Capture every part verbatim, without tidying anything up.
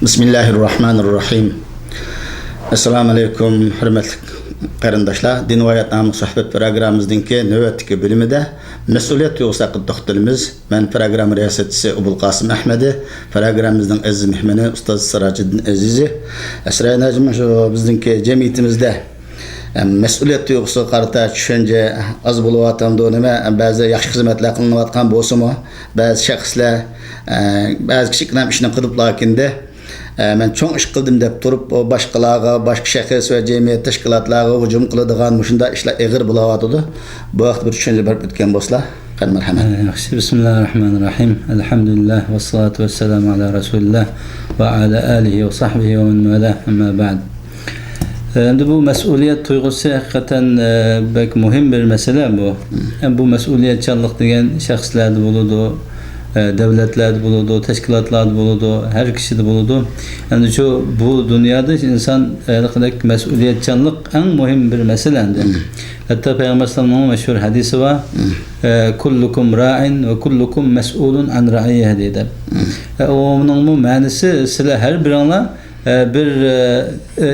بىسمىللاھىررەھمانىررەھىم. ئەسسالامۇئەلەيكۇم، ھۆرمەتلىك قېرىنداشلار. دىن ۋە ھايات ناملىق سۆھبەت پىروگراممىمىزنىڭكى نۆۋەتتىكى بۆلۈمىدە مەسئۇلىيەت تۇيغۇسى ھەققىدە توختىلىمىز. مەن پىروگرامما رىياسەتچىسى ئوبۇلقاسىم ئەھمەدى، پىروگراممىمىزنىڭ ئەزىز مېھمىنى ئۇستاز سىراجىدىن ئەزىزى. ئەسرائىل ھاجىم، شۇ بىزنىڭكى جەمئىيىتىمىزدە ئەم، مەسئۇلىيەت تۇيغۇسىغا قارىتا چۈشەنچە ئاز بولۇۋاتامدۇ نېمە؟ بەزى ياخشى خىزمەتلەر قىلىنىۋاتقان بولسىمۇ، بەزى شەخسلەر، ئە، بەزى كىچىككىنە ئىشنى قىلىپلا كېيىندە، ئە، مەن چوڭ ئىش قىلدىم دەپ تۇرۇپ، ئۇ باشقىلارغا، باشقا شەخس ۋە جەمئىيەت تەشكىلاتلارغا ھۇجۇم قىلىدىغان مۇشۇنداق ئىشلار ئېغىر بولۇۋاتىدۇ. بۇ ھەقتە بىر چۈشەنچە بېرىپ ئۆتكەن بولسىلا، قېنى مەرھەمەت. ياخشى، بىسمىللاھىررەھمانىررەھىم. ئەلھەمدۇلىللاھ، ۋەسسالاتۇ ۋەسسالامۇ ئالا رەسۇلىللاھ ۋە ئالا ئالىھى ۋە سەھبىھى ۋە مەن ۋالاھ، ئەمما بەئد. ئەمدى بۇ مەسئۇلىيەت تۇيغۇسى ھەقىقەتەن، ئە، بەك مۇھىم بىر مەسىلە بۇ. مم. ئەم، بۇ مەسئۇلىيەتچانلىق دېگەن شەخسلەردە بولىدۇ، ئە، دۆلەتلەردە بولىدۇ، تەشكىلاتلاردا بولىدۇ، ھەر كىشىدە بولىدۇ. ئەمدى شۇ بۇ دۇنيادا ئىنسان ھېلىقىدەك مەسئۇلىيەتچانلىق ئەڭ مۇھىم بىر مەسىلە ئەمدى. مم. ھەتتا پەيغەمبەر ئەلەيھىسسالامنىڭ مەشھۇر ھەدىسى بار. مم. ئە، «كلكم راع وكلكم مسؤول عن رعيته» دەپ. مم. ئە، ئۇنىڭمۇ مەنىسى، سىلەر ھەر بىرىڭلار ئە، بىر، ئە، ئە،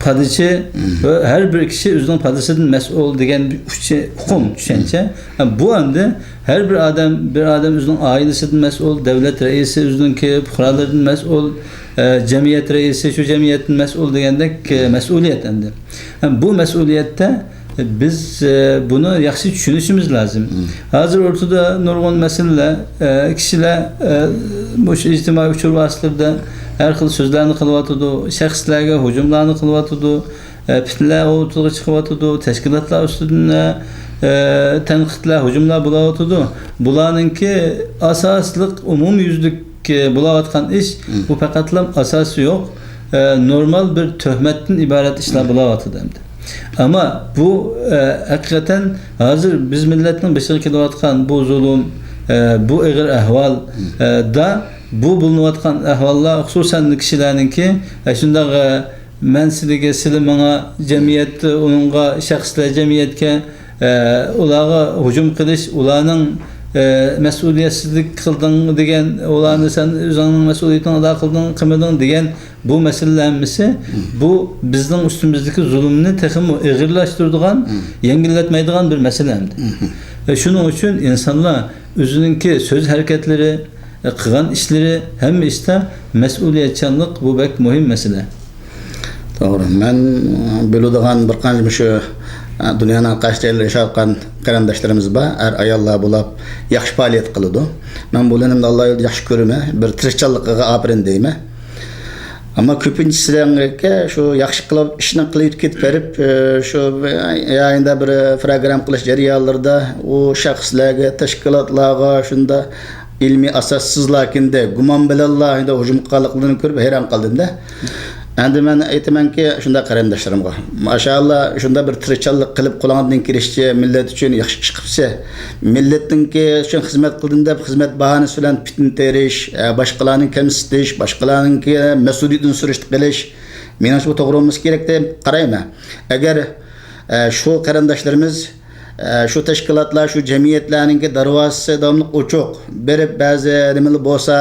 پادىچى مم. ۋە ھەر بىر كىشى ئۆزىنىڭ پادىسىدىن مەسئۇل دېگەن بىر ئۇچ-، ئۇقۇم، چۈشەنچە. مم. ھە، بۇ ئەمدى ھەر بىر ئادەم، بىر ئادەم ئۆزىنىڭ ئائىلىسىدىن مەسئۇل، دۆلەت رەئىسى ئۆزىنىڭكى پۇقرالىرىدىن مەسئۇل، ئە، جەمئىيەت رەئىسى شۇ جەمئىيەتتىن مەسئۇل دېگەندەك، ئە، مەسئۇلىيەت ئەمدى. ھە، بۇ مەسئۇلىيەتتە بىز، ئە، بۇنى ياخشى چۈشىنىشىمىز لازىم. مم. ھازىر ئوتتۇرىدا نۇرغۇن مەسىلىلەر، ئە، كىشىلەر، ئە، مۇشۇ ئىجتىمائىي ئۇچۇر ۋاسىتىلىرىدە ھەر خىل سۆزلەرنى قىلىۋاتىدۇ، شەخسلەرگە ھۇجۇملارنى قىلىۋاتىدۇ، ئە، پىتنىلەر ئوتتۇرىغا چىقىۋاتىدۇ، تەشكىلاتلار ئۈستىدىن، ئە، تەنقىدلەر، ھۇجۇملار بولۇۋاتىدۇ. بۇلارنىڭكى ئاساسلىق ئومۇميۈزلۈك بولاۋاتقان ئىش، مم. بۇ پەقەتلا ئاساسى يوق، ئە، نورمال بىر تۆھمەتتىن ئىبارەت ئىشلار مم. بولاۋاتىدۇ ئەمدى. ئەمما بۇ، ئە، ھەقىقەتەن ھازىر بىز مىللەتنىڭ بېشىغا كېلىۋاتقان بۇ زۇلۇم، ئە، بۇ ئېغىر ئەھۋال، مم. ئە، دا بۇ بولۇنۇۋاتقان ئەھۋاللار، خۇسۇسەن كىشىلەرنىڭكى، ئە، شۇنداق، ئە، مەن سىلىگە، سىلى ماڭا، جەمئىيەتتە ئۇنىڭغا، شەخسلەر جەمئىيەتكە، ئە، ئۇلارغا ھۇجۇم قىلىش، ئۇلارنىڭ، ئە، مەسئۇلىيەتسىزلىك قىلدىڭ دېگەن، ئۇلارنى سەن ئۆزۈڭنىڭ مەسئۇلىيىتىڭنى ئادا قىلدىڭ، قىلمىدىڭ دېگەن بۇ مەسىلىلەر ھەممىسى، مم. بۇ بىزنىڭ ئۈستىمىزدىكى زۇلۇمنى تېخىمۇ ئېغىرلاشتۇرىدىغان، مم. يەڭگىللەتمەيدىغان بىر مەسىلە ئەمدى. مم. ئە، شۇنىڭ ئۈچۈن ئىنسانلار ئۆزىنىڭكى سۆز ھەرىكەتلىرى، قىلغان ئىشلىرى، ھەممە ئىشتا مەسئۇلىيەتچانلىق، بۇ بەك مۇھىم مەسىلە. توغرا. مەن بىلىدىغان بىر قانچە مۇشۇ، ئە، دۇنيانىڭ قايسى جايلىرىدا ياشاۋاتقان قېرىنداشلىرىمىز بار، ئەر-ئاياللار بولاپ ياخشى پائالىيەت قىلىدۇ. مەن بۇلارنى ئاللا يولىدا ياخشى كۆرىمەن، بىر تىرىشچانلىقىغا ئاپىرىن دەيمەن. ئەمما كۆپىنچىسىلەرگە شۇ ياخشى قىلىپ، ئىشنى قىلىپ كېتىپ بېرىپ، ئە، شۇ يا ئەمدى بىر پروگرام قىلىش جەريانلىرىدا ئۇ شەخسلەرگە، تەشكىلاتلارغا شۇنداق ئىلمىي ئاساسسىزلا كېيىندە گۇمان بىلەنلا ئەمدى ھۇجۇم قىلغانلىقلىرىنى كۆرۈپ ھەيران قالدىم-دە. ئەمدى مەن ئېيتىمەنكى، شۇنداق قېرىنداشلىرىمغا، ماشائاللا، شۇنداق بىر تىرىشچانلىق قىلىپ، قولۇڭدىن كېلىشىچە مىللەت ئۈچۈن ياخشى ئىش قىپسەن. مىللەتنىڭكى ئۈچۈن خىزمەت قىلدىم دەپ، خىزمەت باھانىسى بىلەن پىتنە تېرىش، ئە، باشقىلارنى كەمسىتىش، باشقىلارنىڭكى مەسئۇلىيىتىنى سۈرۈشتە قىلىش، مېنىڭچە بۇ توغرا بولمىسا كېرەك دەپ قارايمەن. ئەگەر، ئە، شۇ قېرىنداشلىرىمىز، ئە، شۇ تەشكىلاتلار، شۇ جەمئىيەتلەرنىڭكى دەرۋازىسى داۋاملىق ئوچۇق، بېرىپ بەزى نېمىلەر بولسا،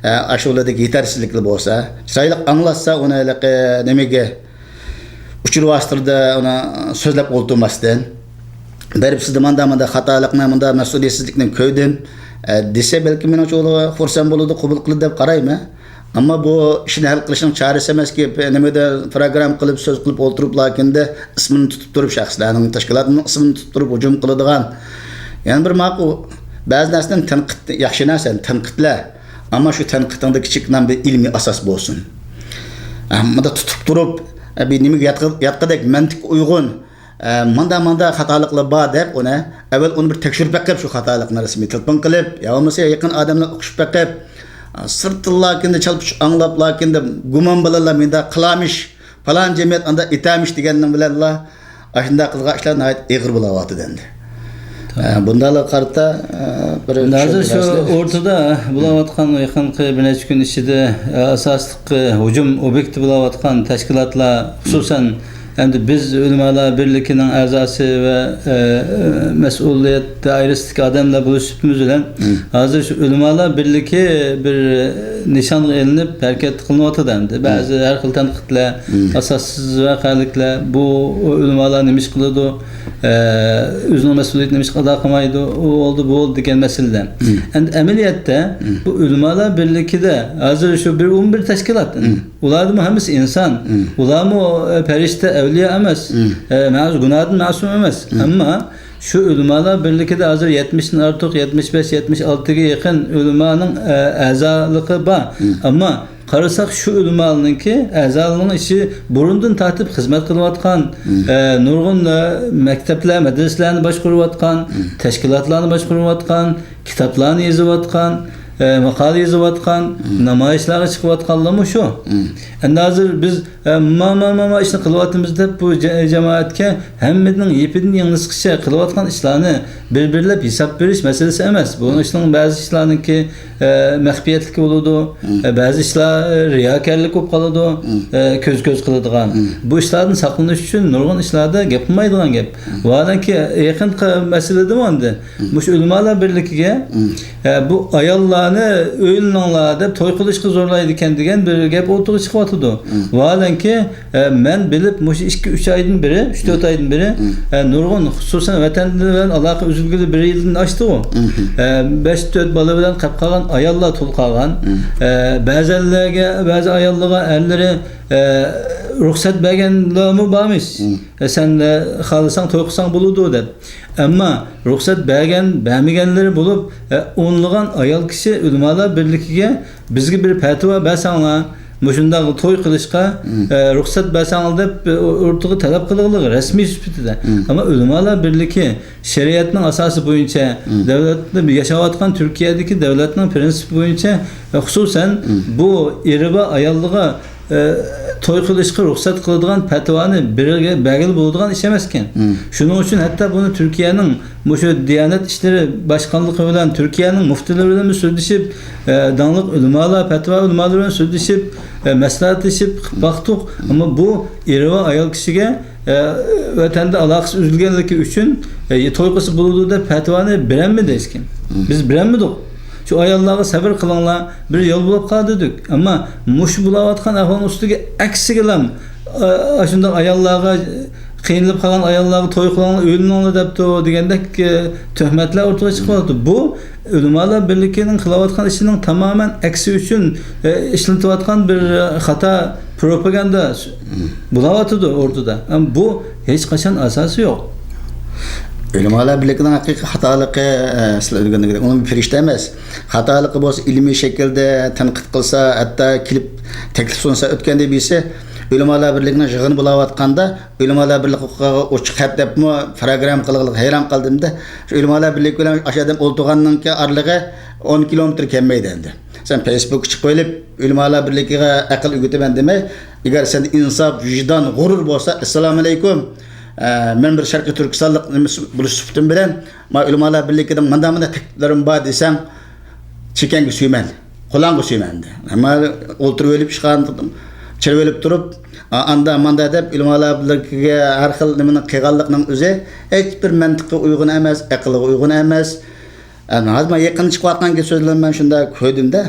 ئە، ئاشۇلىدىكى يېتەرسىزلىكلەر بولسا، چىرايلىق ئاڭلاتسا، ئۇنى ھېلىقى نېمىگە، ئۇچۇر ۋاسىتىلىرىدا ئۇنى سۆزلەپ ئولتۇرماستىن، بېرىپ سىزدە ماندا، ماندا خاتالىقنى، ماندا مەسئۇلىيەتسىزلىكنى كۆردۈم، ئە، دېسە، بەلكىم مېنىڭچە ئۇلار خۇرسەن بولىدۇ، قوبۇل قىلىدۇ دەپ قارايمەن. ئەمما بۇ ئىشنى ھەل قىلىشنىڭ چارىسى ئەمەسكى، نېمىدە پروگرامما قىلىپ، سۆز قىلىپ ئولتۇرۇپلا كېيىندە ئىسمىنى تۇتۇپ تۇرۇپ، شەخسلەرنىڭ، تەشكىلاتنىڭ ئىسمىنى تۇتۇپ تۇرۇپ ھۇجۇم قىلىدىغان. يەنە بىر ماقۇل، بەزى نەرسىدىن تەنقىد، ياخشى نەرسە، تەنقىدلە. ئەمما شۇ تەنقىدىڭدە كىچىككىنە بىر ئىلمىي ئاساس بولسۇن. ئە، مۇنداق تۇتۇپ تۇرۇپ، ئە، بىر نېمىگە ياتقا-، ياتقىدەك، مەنتىققە ئۇيغۇن، ئە، ماندا، ماندا خاتالىقلار بار دەپ، ئۇنى ئەۋۋەل ئۇنى بىر تەكشۈرۈپ بېقىپ، شۇ خاتالىقنى رەسمىي تېلېفون قىلىپ، يا بولمىسا يېقىن ئادەملەر ئۇقۇشۇپ بېقىپ، ئە، سىرتتىنلا كېيىندە چالپۇچ ئاڭلاپلا كېيىندە گۇمان بىلەنلا مۇنداق قىلارمىش، پالان جەمئىيەت ئانداق ئېتەرمىش دېگەننىڭ بىلەنلا ئاشۇنداق قىلغان ئىشلار ناھايىتى ئېغىر بولۇۋاتىدۇ ئەمدى. ئە، بۇنداقلارغا قارىتا، ئە، بىر ئەمدى ھازىر شۇ چۈشەندۈرۈۋەتسىلەر. ئورتىدا بولاۋاتقان يېقىنقى بىر نەچچە كۈن ئىچىدە، ئە، ئاساسلىق، ئە، ھۇجۇم ئوبيېكتى بولاۋاتقان تەشكىلاتلار، خۇسۇسەن، ئەمدى بىز ئۆلىمالار بىرلىكىنىڭ ئەزاسى ۋە، ئە، مەسئۇلىيەت دائىرىسىدىكى ئادەملەر بولۇش سۈپىتىمىز بىلەن، ھازىر شۇ ئۆلىمالار بىرلىكى بىر نىشانغا ئېلىنىپ ھەرىكەت قىلىنىۋاتىدۇ ئەمدى. بەزى ھەر خىل تەنقىدلەر، ئاساسسىز ۋەقەلىكلەر، بۇ ئۆلىمالار نېمە ئىش قىلىدۇ، ئە، ئۆزىنىڭ مەسئۇلىيىتىنى نېمە ئىش ئادا قىلمايدۇ، ئۇ بولدى، بۇ بولدى دېگەن مەسىلىلەر. ئەمدى ئەمەلىيەتتە بۇ ئۆلىمالار بىرلىكىدە ھازىر شۇ بىر ئومۇمىي بىر تەشكىلات. ئۇلاردىمۇ ھەممىسى ئىنسان. ئۇلارمۇ، ئە، پەرىشتە، ئەۋلىيا ئەمەس. ئە، مەز-، گۇناھتىن مەسۇم ئەمەس. ئەمما شۇ ئۆلىمالار بىرلىكىدە ھازىر يەتمىشتىن ئارتۇق، يەتمىش بەش، يەتمىش ئالتىگە يېقىن ئۆلىمانىڭ، ئە، ئەزالىقى بار. ئەمما قارىساق، شۇ ئۆلىمالارنىڭكى ئەزالىرىنىڭ ئىچى بۇرۇندىن تارتىپ خىزمەت قىلىۋاتقان، ئە، نۇرغۇن، ئە، مەكتەپلەر، مەدرىسىلەرنى باشقۇرۇۋاتقان، تەشكىلاتلارنى باشقۇرۇۋاتقان، كىتابلارنى يېزىۋاتقان، ئە، ماقالە يېزىۋاتقان، نامايىشلارغا چىقىۋاتقانلارمۇ شۇ. ئەمدى ھازىر بىز، ئە، ما، ما، ما، ما ئىشنى قىلىۋاتىمىز دەپ بۇ جە-، جامائەتكە ھەممىنىڭ يېپىدىن يېڭىنچىسىغىچە قىلىۋاتقان ئىشلارنى بىر-بىرلەپ ھېساب بېرىش مەسىلىسى ئەمەس. بۇنىڭ ئىشنىڭ بەزى ئىشلارنىڭكى، ئە، مەخپىيەتلىكى بولىدۇ، ئە، بەزى ئىشلار، ئە، رىياكارلىق بولۇپ قالىدۇ، ئە، كۆز-كۆز قىلىدىغان. بۇ ئىشلاردىن ساقلىنىش ئۈچۈن نۇرغۇن ئىشلاردا گەپ قىلمايدىغان گەپ. ۋاھالەنكى، يېقىنقى مەسىلىدىمۇ ئەمدى مۇشۇ ئۆلىمالار بىرلىكىگە، ئە، بۇ ئاياللارنى ئۆيلىنىڭلار دەپ توي قىلىشقا زورلايدىكەن دېگەن بىر گەپ ئوتتۇرىغا چىقىۋاتىدۇ. ۋاھالەنكى، ئە، مەن بىلىپ مۇشۇ ئىككى، ئۈچ ئايدىن بېرى، ئۈچ، تۆت ئايدىن بېرى، ئە، نۇرغۇن، خۇسۇسەن ۋەتەن بىلەن ئالاقە ئۈزۈلگىلى بىر يىلدىن ئاشتىغۇ. ئە، بەش، تۆت بالا بىلەن قېلىپ قالغان ئاياللار تولۇپ قالغان. ئە، بەزەنلەرگە، بەزى ئاياللارغا ئەرلىرى، ئە، رۇخسەت بەرگەنلەرمۇ بارمىش. ئە، سەن، ئە، خالىساڭ توي قىلساڭ بولىدۇ دەپ. ئەمما رۇخسەت بەرگەن، بەرمىگەنلىرى بولۇپ، ئە، ئونلىغان ئايال كىشى ئۆلىمالار بىرلىكىگە بىزگە بىر پەتىۋا بەرسەڭلار، مۇشۇنداق توي قىلىشقا، ئە، رۇخسەت بەرسەڭلار دەپ، ئە، ئوتتۇرىغا تەلەپ قىلغانلىقى رەسمىي سۈپىتىدە. ئەمما ئۆلىمالار بىرلىكى شەرىئەتنىڭ ئاساسى بويىچە، دۆلەتتە ياشاۋاتقان تۈركىيەدىكى دۆلەتنىڭ پىرىنسىپى بويىچە، ئە، خۇسۇسەن بۇ ئېرى بار ئاياللىغا، ئە، توي قىلىشقا رۇخسەت قىلىدىغان پەتىۋانى بىرىگە بەرگىلى بولىدىغان ئىش ئەمەسكەن. شۇنىڭ ئۈچۈن ھەتتا بۇنى تۈركىيەنىڭ مۇشۇ دىيانەت ئىشلىرى باشقانلىقى بىلەن، تۈركىيەنىڭ مۇفتىلىرى بىلەن سۆزلىشىپ، ئە، داڭلىق ئۆلىمالار، پەتىۋا ئۆلىمالىرى بىلەن سۆزلىشىپ، ئە، مەسلىھەتلىشىپ باقتۇق. ئەمما بۇ ئېرى بار ئايال كىشىگە، ئە، ۋەتەندە ئالاقىسى ئۈزۈلگەنلىكى ئۈچۈن، ئە، توي قىلسا بولىدۇ دەپ پەتىۋانى بېرەلمىدى ھېچكىم. بىز بېرەلمىدۇق. شۇ ئاياللارغا سەۋر قىلىڭلار، بىر يول بولۇپ قالدى دېدۇق. ئەمما مۇشۇ بولاۋاتقان ئەھۋالنىڭ ئۈستىگە ئەكسىگىلا، ئا، ئاشۇنداق ئاياللارغا، قىينىلىپ قالغان ئاياللارغا توي قىلىڭلار، ئۆيلىنىڭلار دەپتۇ دېگەندەك، ئە، تۆھمەتلەر ئوتتۇرىغا چىقىۋاتىدۇ. بۇ ئۆلىمالار بىرلىكىنىڭ قىلىۋاتقان ئىشىنىڭ تامامەن ئەكسى ئۈچۈن، ئە، ئىشلىتىۋاتقان بىر، ئە، خاتا پروپاگاندا بولاۋاتىدۇ ئوتتۇرىدا. ئەمما بۇ ھېچقاچان ئاساسى يوق. ئۆلىمالار بىرلىكىنىڭ ھەقىقىي خاتالىقى، ئە، سىلەر ئۆگەنگەندەك، ئۇ پىرىشتە ئەمەس. خاتالىقى بولسا ئىلمىي شەكىلدە تەنقىد قىلسا، ھەتتا كېلىپ تەكلىپ سۇنسا، ئۆتكەندە بىرسى ئۆلىمالار بىرلىكىنىڭ يىغىنى بولاۋاتقاندا، ئۆلىمالار بىرلىكىگە ئوچۇق خەت دەپمۇ پروگرامما قىلغىلى ھەيران قالدىم-دە. شۇ ئۆلىمالار بىرلىكى بىلەن ئاشۇ ئادەم ئولتۇرغاننىڭكى ئارىلىقى ئون كىلومېتىر كەلمەيدۇ ئەمدى. سەن فېيسبۇكقا چىقىپ ئېلىپ، ئۆلىمالار بىرلىكىگە ئەقىل ئۆگىتىمەن دېمەي، ئەگەر سەندە ئىنساپ، ۋىجدان، غۇرۇر بولسا، ئەسسالامۇئەلەيكۇم، ئە، مەن بىر شەرقىي تۈركىستانلىق نېمىسى بولۇش سۈپىتىم بىلەن، ما ئۆلىمالار بىرلىكىدىن مانداق، مانداق تەكلىپلىرىم بار دېسەڭ، چېكەڭگە سۆيمەن، قولۇڭغا سۆيمەن دە. ئەمما ئولتۇرۇۋېلىپ، ئىشخانىدا چىرىۋېلىپ تۇرۇپ، ئا-، ئاندا ماندا دەپ، ئۆلىمالار بىرلىكىگە ھەر خىل نېمىنى قىلغانلىقنىڭ ئۆزى ھېچبىر مەنتىققە ئۇيغۇن ئەمەس، ئەقىلگە ئۇيغۇن ئەمەس. ئە، ھازىر مانا يېقىندا چىقىۋاتقان گەپ سۆزلەرنى مەن شۇنداق كۆردۈم-دە.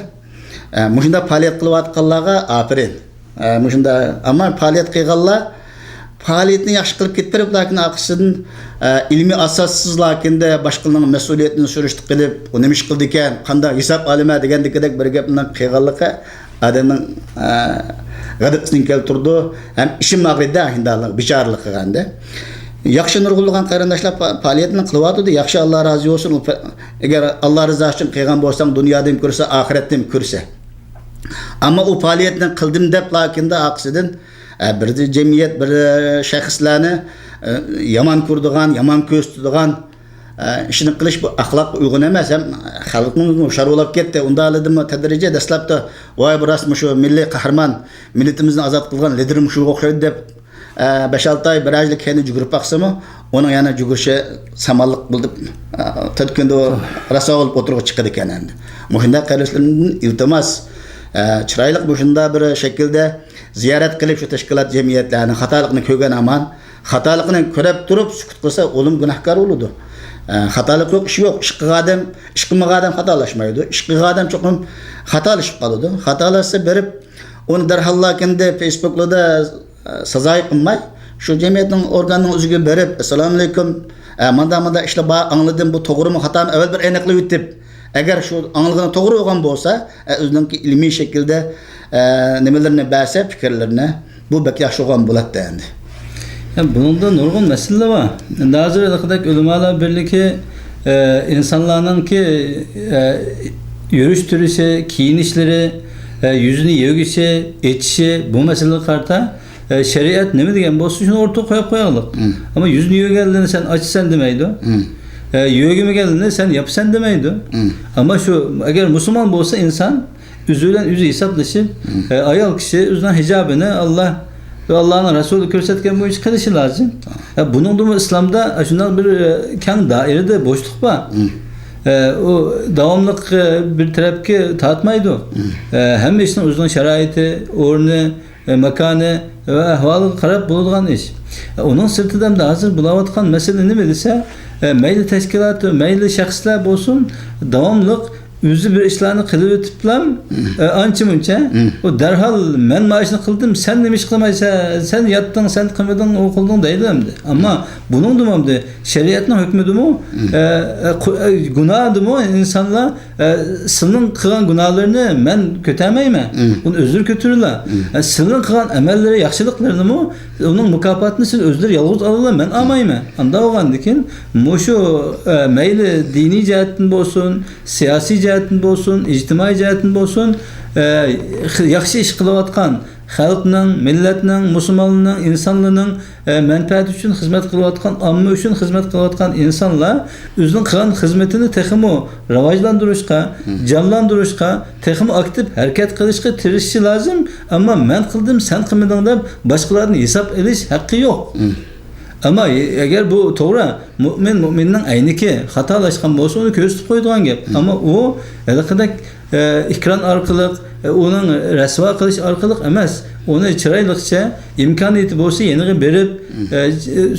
ئە، مۇشۇنداق پائالىيەت قىلىۋاتقانلارغا ئاپىرىن. ئە، مۇشۇنداق، ئەمما پائالىيەت قىلغانلار پائالىيىتىنى ياخشى قىلىپ كېتىپ بېرىپ، لېكىن ئارقىسىدىن، ئە، ئىلمىي ئاساسسىز، لېكىن باشقىلارنىڭ مەسئۇلىيىتىنى سۈرۈشتە قىلىپ، ئۇ نېمە ئىش قىلىدىكەن، قانداق ھېساب ئالىمەن دېگەندىكىدەك بىر گەپنى قىلغانلىقى ئادەمنىڭ، ئە، غەزىپىنى كەلتۈرىدۇ. ھەم ئىچىم ئاغرىيدۇ، ھىندالىق، بىچارىلىق قىلغاندا. ياخشى نۇرغۇنلىغان قېرىنداشلار پا-، پائالىيەتنى قىلىۋاتىدۇ. ياخشى، ئاللا رازى بولسۇن. ئۇ پا-، ئەگەر ئاللا رىزاسى ئۈچۈن قىلغان بولساڭ، دۇنيادىن كۆرسە، ئاخىرەتتىن كۆرسە. ئەمما ئۇ پائالىيەتنى قىلدىم دەپ، لېكىندە ئارقىسىدىن، ئە، بىر جەمئىيەت، بىر شەخسلەرنى، ئە، يامان كۆرىدىغان، يامان كۆرسىتىدىغان، ئە، ئىشنى قىلىش بۇ ئەخلاققا ئۇيغۇن ئەمەس، ھەم خەلقنىڭ ھوشيارى بولۇپ كەتتى. ئۇنداقلىدىمۇ تەدرىجىي دەسلەپتە، ۋاي، بۇ راست مۇشۇ مىللىي قەھرىمان، مىللىتىمىزنى ئازاد قىلغان لىدىر مۇشۇغا ئوخشايدۇ دەپ، ئە، بەش-ئالتە ئاي، بىر ئايلىق كەينى يۈگۈرۈپ باقسىمۇ، ئۇنىڭ يەنە يۈگۈرۈشى سامانلىق بولۇپ، ئە، تۆت كۈندە ئۇ راسا بولۇپ ئوتتۇرىغا چىقىدىكەن ئەمدى. مۇشۇنداق قېرىنداشلىرىمدىن ئىلتىماس، ئە، چىرايلىق مۇشۇنداق بىر شەكىلدە زىيارەت قىلىپ، شۇ تەشكىلات، جەمئىيەتلەرنىڭ خاتالىقىنى كۆرگەن ھامان، خاتالىقىنى كۆرۈپ تۇرۇپ سۈكۈت قىلسا، ئۇلۇم گۇناھكار بولىدۇ. ئە، خاتالىق يوق، ئىش يوق. ئىش قىلغان ئادەم، ئىش قىلمىغان ئادەم خاتالاشمايدۇ. ئىش قىلغان ئادەم چوقۇم خاتالىشىپ قالىدۇ. خاتالاشسا بېرىپ، ئۇنى دەرھاللا كەندى فېيسبۇكلاردا، ئە، سازايى قىلماي، شۇ جەمئىيەتنىڭ ئورگانىنىڭ ئۆزىگە بېرىپ، «ئەسسالامۇئەلەيكۇم، ئە، مانداق، مانداق ئىشلار بار، ئاڭلىدىم، بۇ توغرىمۇ، خاتامۇ؟» ئەۋۋەل بىر ئېنىقلاۋېتىپ، ئەگەر شۇ ئاڭلىغىنى توغرا بولغان بولسا، ئە، ئۆزىنىڭكى ئىلمىي شەكىلدە، ئە، نېمىلىرىنى بەرسە، پىكىرلىرىنى، بۇ بەك ياخشى بولغان بولاتتى ئەمدى. يا، بۇنىڭدا نۇرغۇن مەسىلىلەر بار. ئەمدى ھازىر ھېلىقىدەك ئۆلىمالار بىرلىكى، ئە، ئىنسانلارنىڭكى، ئە، يۈرۈش تۇرۇشى، كىيىنىشلىرى، ئە، يۈزىنى يۆگىشى، ئېچىشى، بۇ مەسىلىگە قارىتا، ئە، شەرىئەت نېمە دېگەن بولسا، شۇنى ئورتىغا قويۇپ قويايلىق. مم. ئەمما يۈزنى يۆگەنلىرىنى سەن ئاچىسەن دېمەيدۇ. مم. ئە، يۆگىمىگەنلىرىنى سەن ياپىسەن دېمەيدۇ. مم. ئەمما شۇ، ئەگەر مۇسۇلمان بولسا ئىنسان، ئۆزى بىلەن ئۆزى ھېسابلىشىپ، مم. ئە، ئايال كىشى ئۆزىنىڭ ھىجابىنى ئاللا ۋە ئاللانىڭ رەسۇلى كۆرسەتكەن بويىچە قىلىشى لازىم. ھە، بۇنىڭدىمۇ ئىسلامدا شۇنداق بىر، ئە، كەڭ دائىرىدە بوشلۇق بار. مم. ئە، ئۇ داۋاملىق، ئە، بىر تەرەپكە تارتمايدۇ. مم. ئە، ھەممە ئىشنىڭ ئۆزىنىڭ شارائىتى، ئورنى، ئە، ماكانى ۋە ئەھۋالىغا قاراپ بولىدىغان ئىش. ئە، ئۇنىڭ سىرتىدا ئەمدى ھازىر بولاۋاتقان مەسىلە نېمە دېسە، ئە، مەيلى تەشكىلات، مەيلى شەخسلەر بولسۇن، داۋاملىق ئۆزى بىر ئىشلارنى قىلىۋېتىپلا، مم. ئە، ئانچە مۇنچە، مم. ئۇ دەرھال، «مەن مانا ئىشنى قىلدىم، سەن نېمە ئىش قىلمايسەن، سەن ياتتىڭ، سەن قىلمىدىڭ، ئۇ قىلدىڭ» دەيدۇ ئەمدى. ئەمما مۇم. بۇنىڭدىمۇ ئەمدى شەرىئەتنىڭ ھۆكمىدىمۇ، مم. ئە، ئە، قۇ-، ئە، گۇناھدىمۇ ئىنسانلار، ئە، سىلىنىڭ قىلغان گۇناھلىرىنى مەن كۆتەرمەيمەن، مم. ئۇنى ئۆزلىرى كۆتۈرىلا. مم. ئە، سىلىنىڭ قىلغان ئەمەللىرى، ياخشىلىقلىرىنىمۇ، ئۇنىڭ مۇكاپاتىنى سىز ئۆزلىرى يالغۇز ئالىلا، مەن ئالمايمەن. ئانداق بولغاندىكىن، مۇشۇ، ئە، مەيلى دىنىي جەھەتتىن بولسۇن، سىياسىي جەھەتتىن بولسۇن، ئىجتىمائىي جەھەتتىن بولسۇن، ئە، خ-، ياخشى ئىش قىلىۋاتقان، خەلقنىڭ، مىللەتنىڭ، مۇسۇلمانلارنىڭ، ئىنسانلارنىڭ، ئە، مەنپەئەتى ئۈچۈن خىزمەت قىلىۋاتقان، ئامما ئۈچۈن خىزمەت قىلىۋاتقان ئىنسانلار ئۆزىنىڭ قىلغان خىزمىتىنى تېخىمۇ راۋاجلاندۇرۇشقا، مم. جانلاندۇرۇشقا، تېخىمۇ ئاكتىپ ھەرىكەت قىلىشقا تىرىشىشى لازىم. ئەمما «مەن قىلدىم، سەن قىلمىدىڭ» دەپ باشقىلاردىن ھېساب ئېلىش ھەققى يوق. مم. ئەمما ئەگەر بۇ توغرا، مۆمىن مۆمىننىڭ ئەينىكى، خاتالاشقان بولسا ئۇنى كۆرسىتىپ قويىدىغان گەپ. مم. ئەمما ئۇ ھېلىقىدەك، ئە، ئېكران ئارقىلىق، ئە، ئۇنىڭ رەسۋا قىلىش ئارقىلىق ئەمەس، ئۇنى چىرايلىقچە، ئىمكانىيىتى بولسا يېنىغا بېرىپ، مم. ئە،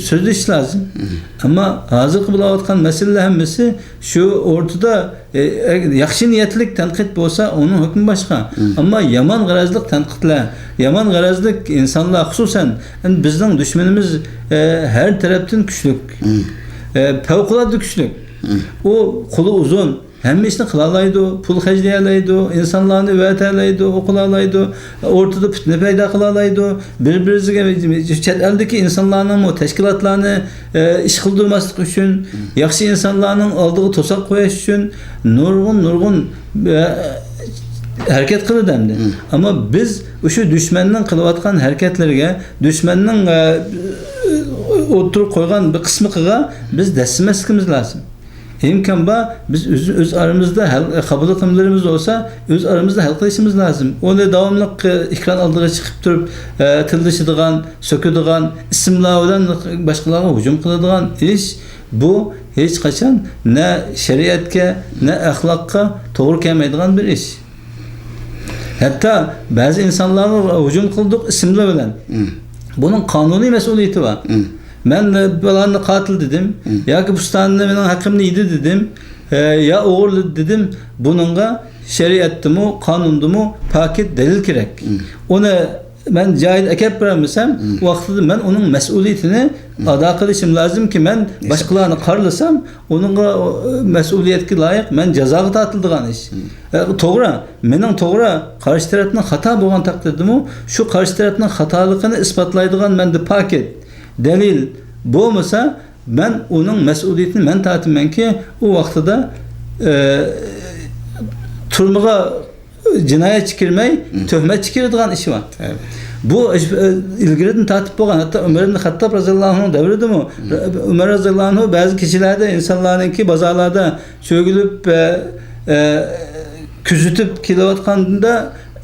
سۆزلىشىش لازىم. مم. ئەمما ھازىرقى بولۇۋاتقان مەسىلىلەر ھەممىسى شۇ ئورتىدا، ئە، ئە، ياخشى نىيەتلىك تەنقىد بولسا، ئۇنىڭ ھۆكمى باشقا. مم. ئەمما يامان غەرەزلىك تەنقىدلەر، يامان غەرەزلىك ئىنسانلار، خۇسۇسەن، ئەمدى بىزنىڭ دۈشمىنىمىز، ئە، ھەر تەرەپتىن كۈچلۈك. مم. ئە، پەۋقۇلئاددە كۈچلۈك. مم. ئۇ قولى ئۇزۇن، ھەممە ئىشنى قىلالايدۇ، پۇل خەجلىيەلەيدۇ، ئىنسانلارنى ئەۋەتەلەيدۇ، ئوقۇلالايدۇ، ئورتىدا پىتنە پەيدا قىلالايدۇ. بىر-بىرىگە، چەت ئەلدىكى ئىنسانلارنىڭمۇ، تەشكىلاتلارنى، ئە، ئىش قىلدۇرماسلىق ئۈچۈن، مم. ياخشى ئىنسانلارنىڭ ئالدىغا توساق قويۇش ئۈچۈن نۇرغۇن، نۇرغۇن، ئە، ھەرىكەت قىلىدۇ ئەمدى. مم. ئەمما بىز ئۇشۇ دۈشمەننىڭ قىلىۋاتقان ھەرىكەتلىرىگە، دۈشمەننىڭ، ئە، ئوتتۇرىغا قويغان بىر قىسمىقىغا بىز دەسسىمەسلىكىمىز لازىم. ئىمكان بار، بىز ئۆز، ئۆز ئارىمىزدا ھەل، خاپىلىقلىرىمىز بولسا، ئۆز ئارىمىزدا ھەل قىلىشىمىز لازىم. ئۇنى داۋاملىق، ئە، ئېكران ئالدىغا چىقىپ تۇرۇپ، ئە، تىللىشىدىغان، سۆكىدىغان، ئىسىملار بىلەن باشقىلارغا ھۇجۇم قىلىدىغان ئىش، بۇ ھېچقاچان نە شەرىئەتكە، نە ئەخلاققا توغرا كەلمەيدىغان بىر ئىش. ھەتتا بەزى ئىنسانلارغا ھۇجۇم قىلدۇق ئىسىملار بىلەن. مم. بۇنىڭ قانۇنىي مەسئۇلىيىتى بار. مم. مەن، ئە، پالاننى قاتىل دېدىم، مم. ياكى پۇستاننى مېنىڭ ھەققىمنى يېدى دېدىم، ئە، يا ئوغرىلىدى دېدىم. بۇنىڭغا شەرىئەتتىمۇ، قانۇندىمۇ پاكىت دەلىل كېرەك. مم. ئۇنى مەن جايىدا ئەكەپ بېرەلمىسەم، مم. ۋاقتىدا مەن ئۇنىڭ مەسئۇلىيىتىنى مم. ئادا قىلىشىم لازىمكى، مەن ھېساب. باشقىلارنى قارىلىسام، ئۇنىڭغا، ئە، مەسئۇلىيەتكە لايىق مەن جازاغا تارتىلىدىغان ئىش. مم. ئە، توغرا، مېنىڭ توغرا، قارشى تەرەپنىڭ خاتا بولغان تەقدىردىمۇ، شۇ قارشى تەرەپنىڭ خاتالىقىنى ئىسپاتلايدىغان مەندە پاكىت، دەلىل بولمىسا، مەن ئۇنىڭ مەسئۇلىيىتىنى مەن تارتىمەنكى، ئۇ ۋاقتىدا، ئە، تۈرمىگە جىنايەتچى كىرمەي، مم. تۆھمەتچى كىرىدىغان ئىش بار. تەبىئىي. بۇ ئىش، ئە، ئىلگىرىدىن تارتىپ بولغان، ھەتتا ئۆمەر ئىبن خەتتاب رەزىياللاھۇ ئەنھۇ دەۋرىدىمۇ، مم. ئۆمەر رەزىياللاھۇ ئەنھۇ بەزى كېچىلەردە ئىنسانلارنىڭكى بازارلاردا چۆگۈلۈپ، ئە، ئە، كۆزىتىپ كېلىۋاتقاندا،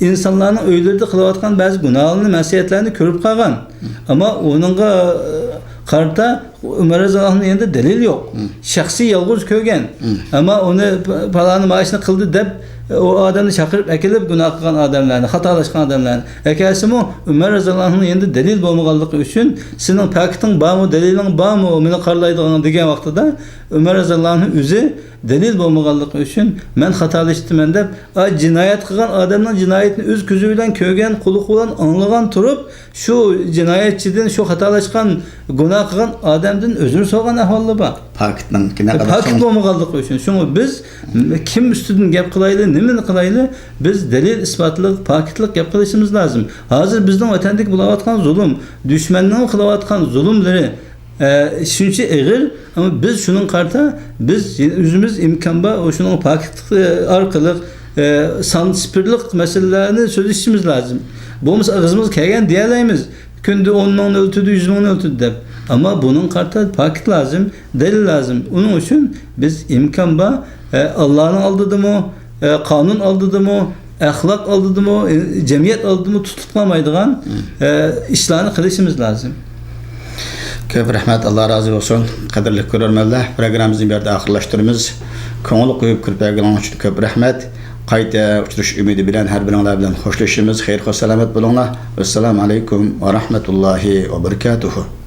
ئىنسانلارنىڭ ئۆيلىرىدە قىلىۋاتقان بەزى گۇناھلارنى، مەسىيەتلەرنى كۆرۈپ قالغان. مم. ئەمما ئۇنىڭغا، ئە، قارىتا ئۆمەر رەزىياللاھۇ ئەنھۇنىڭ يېنىدا دەلىل يوق. مم. شەخسىي يالغۇز كۆرگەن. مم. ئەمما ئۇنى پ-، پالانى مانا ئىشنى قىلدى دەپ، ئۇ ئادەمنى چاقىرىپ ئەكېلىپ، گۇناھ قىلغان ئادەملەرنى، خاتالاشقان ئادەملەرنى ئەكەلسىمۇ، ئۆمەر رەزىياللاھۇ ئەنھۇنىڭ يېنىدا دەلىل بولمىغانلىقى ئۈچۈن، سېنىڭ پاكىتىڭ بارمۇ، دەلىلىڭ بارمۇ، مېنى قارىلايدىغان دېگەن ۋاقتىدا، ئۆمەر رەزىياللاھۇ ئەنھۇ ئۆزى دەلىل بولمىغانلىقى ئۈچۈن، مەن خاتالىشىپتىمەن دەپ، ئا، جىنايەت قىلغان ئادەمنىڭ جىنايىتىنى ئۆز كۆزى بىلەن كۆرگەن، قۇلىقى بىلەن ئاڭلىغان تۇرۇپ، شۇ جىنايەتچىدىن، شۇ خاتالاشقان، گۇناھ قىلغان ئادەمدىن ئۆزرە سورىغان ئەھۋاللار بار. پاكىتنىڭكى نەقەدەر پاكىت چوڭ. بولمىغانلىقى ئۈچۈن. شۇڭا بىز كىم ئۈستىدىن گەپ قىلايلى، نېمىنى قىلايلى، بىز دەلىل ئىسپاتلىق، پاكىتلىق گەپ قىلىشىمىز لازىم. ھازىر بىزنىڭ ۋەتەندىكى بولۇۋاتقان زۇلۇم، دۈشمەننىڭ قىلىۋاتقان زۇلۇملىرى، ئە، شۇنچە ئېغىر، ئەمما بىز شۇنىڭغا قارىتا، بىز ئۆزىمىز ئىمكان بار، شۇنىڭ پاكىتلىق، ئە، ئارقىلىق، ئە، سان سىفىرلىق مەسىلىلەرنى سۆزلىشىشىمىز لازىم. بولمىسا ئېغىزىمىزغا كەلگەننى دېيەلەيمىز. كۈندە ئون مىڭنى ئۆلتۈردى، يۈز مىڭنى ئۆلتۈردى دەپ. ئەمما بۇنىڭغا قارىتا پاكىت لازىم، دەلىل لازىم. ئۇنىڭ ئۈچۈن بىز ئىمكان بار، ئە، ئاللانىڭ ئالدىدىمۇ، ئە، قانۇن ئالدىدىمۇ، ئەخلاق ئالدىدىمۇ، ئە، جەمئىيەت ئالدىدىمۇ تۇتۇپ قالمايدىغان، ئە، ئىشلارنى قىلىشىمىز لازىم. كۆپ رەھمەت، ئاللا رازى بولسۇن. قەدىرلىك كۆرۈرمەنلەر، پروگراممىمىزنى بۇ يەردە ئاخىرلاشتۇرىمىز. كۆڭۈل قويۇپ كۆرۈپ بەرگىنىڭلار ئۈچۈن كۆپ رەھمەت. قايتا ئۇچرىشىش ئۈمىدى بىلەن ھەر بىرىڭلار بىلەن خوشلىشىمىز. خەير خوش سالامەت بولۇڭلار. ۋەسسالامۇ ئەلەيكۇم ۋە رەھمەتۇللاھى ۋە بەرىكاتۇھۇ.